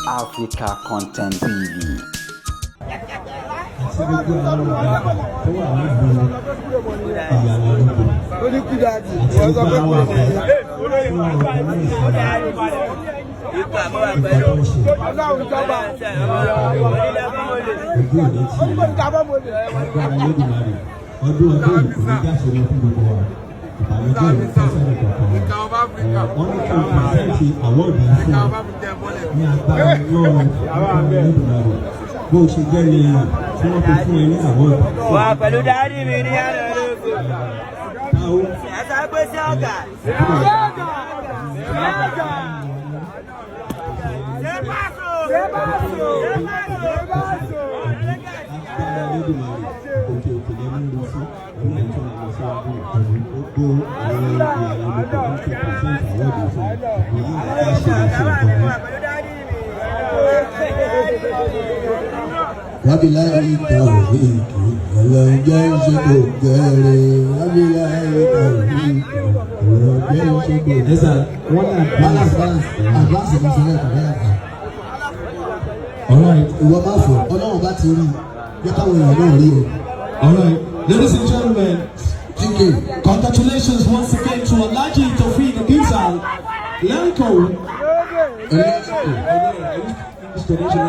Africa Content TV. Àti gbogbo àwọn àgbààgbà tó wà nílùú Ìyànà Odò àti gbogbo àwọn àgbà tí wọ́n organize nǹkan tó ń ṣe. Ojú òní tí agbára Olódùmarè, ọdún ọdún yìí kò ní jáse lọ fún gbogbo wa, ìbànújẹ́ ò ní tọ́ sẹ́nì kankan wa. Wọ́n ní kí n present award yìí fún ọ ní agbára Ọlọ́run, agbára Olódùmarè, bó o ṣe jẹ́ ní tí wọ́n fi fún ẹ ní award. Wà pẹ̀lú daddy mi ní àná lóko. Táwọn Ẹ̀sà gbé sí ọ̀gá. Ṣé pàṣọ? Ṣé pàṣọ? Ṣé pàṣọ? Agbára Olódùmarè, òkè òkè lẹ́nu ń lọ sí ọlọ́run tó máa lọ síwájú. Gbogbo àwọn Ìyànà Odò ń fi present award fún ọ èyí á ṣe lọ sí ọ̀dọ́ Wà pẹ̀lú daddy mi. Wabilahi tawfiki, Ọlọ́run jẹ́ ṣe kò gẹ́rẹ́. Wabilahi tawfiki, Ọlọ́run jẹ́ ṣe kò Ẹ sà, wọ́n ní Balance, advance. Balance, advance ní sọlẹ̀ kò bẹ́ẹ̀. All right. Ìwọ má fọ, Ọlọ́run bá ti rí i, jẹ́ káwọn èèyàn náà rí o. All right, ladies and gentlemen, TK. Congratulations once again to Alhaji Taofeek Adisa Lenko. Ẹlẹ́sìn. English donation, right?